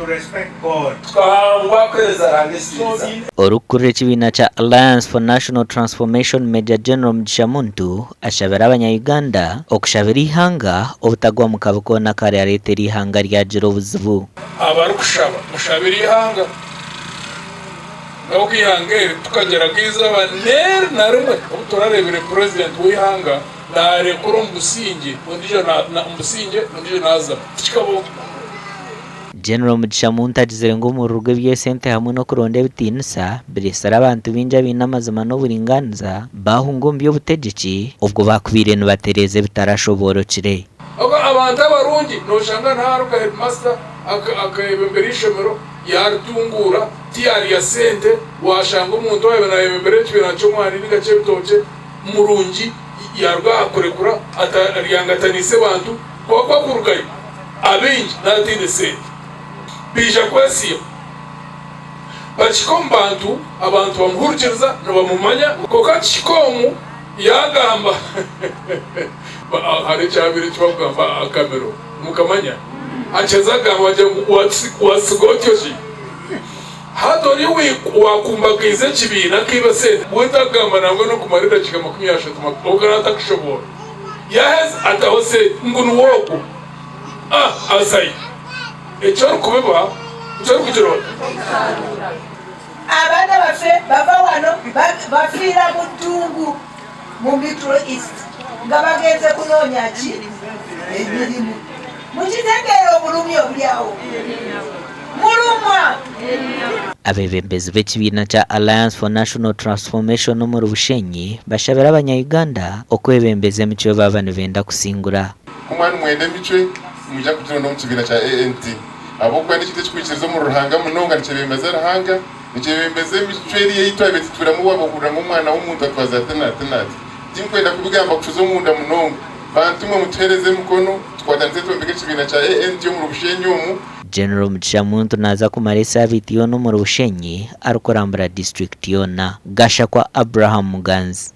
to respect God. Tukahangwa kuheereza Ruhanga ekitiinisa. Orikukurira ekibiina kya Alliance for National Transformation Major General Mugisha Muntu ashabire abanya Uganda okushabira eihanga obutagwa mu kabi koona akarareetera eihanga ryagira obuzibu. Abarikushaba mushabire eihanga. N'obu eihanga eri tukagyeraga eizooba n'eri na rimwe obu turareebire purezidenti w'eihanga naarekura omu busingye ondiijo omu busingye ondiijo naazamu. Tikikabaho. General Mugisha Muntu agizire ngu omururu gw'eby'esente hamwe n'okuronda ebitiinisa bireetsire abantu baingi abaine amazima n'oburingaaniza baahunga omu by'obutegyeki obwo baakubaire nibatereeza ebitarashoboorokire. Ahabw'okuba abantu abarungi nooshanga nihariho nka heedimasita akayebembera eishomero Yaaritunguura, tiyaarya sente, waashanga omuntu owaabaire naayebembera ekibiina ky'omwani nainga ky'ebitookye murungi yaaruga aha kurekura ataryangataniise bantu, kwonka okurugayo abaingi naataine sente. Baija kwesiima. Bakihika omu bantu, abantu bamuhurikiriza nibamumanya, kwonka akihika omu yaagamba hariho ekyabaire eki barikugamba akamiro, mukamanya? Akiheza agamba agira ngu watsiga otyo ki? Hati ori wakumbagaize ekibiina akaiba sente we takugamba nangwa n'okumara edakiika 30 obwo natakushoboora. Yaheza ataho sente ngu niwe ogwo. Ah azayo. Eki orikubiba nikyo orikugira ota? Abaana baffe bava wano bafiira mu ddungu mu Middle East nga bagenze kunoonya ki? Emirimu. Mukitegeera obulumi obuli awo? Mulumwa? Abeebembezi b'ekibiina kya Alliance for National Transformation omuri Bushenyi bashabire abanya Uganda okwebembeza emicwe baaba nibenda kusingura. Ku mwaba nimwenda emicwe, nimwija kugironda omu kibiina kya ANT. Ahabw'okuba n'ekintu ekikwikiriza omuri Ruhanga munonga, nikyebembeza Ruhanga, nikyebembeza emicwe eri ei twabaire titwiramu waaba ohurira ngu omwana w'omuntu atwaza ati n'ati n'ati. Tinkwenda kubigamba kushuza omunda munonga. Bantu mwe mutuheereze emikono, tukwatanise twombeke ekibiina kya ANT omuri Bushenyi omu. General Mugisha Muntu naaza kumara esaabiiti yoona omuri Bushenyi arikurambura disiturikiti yoona. Gashakwa Abraham Muganzi.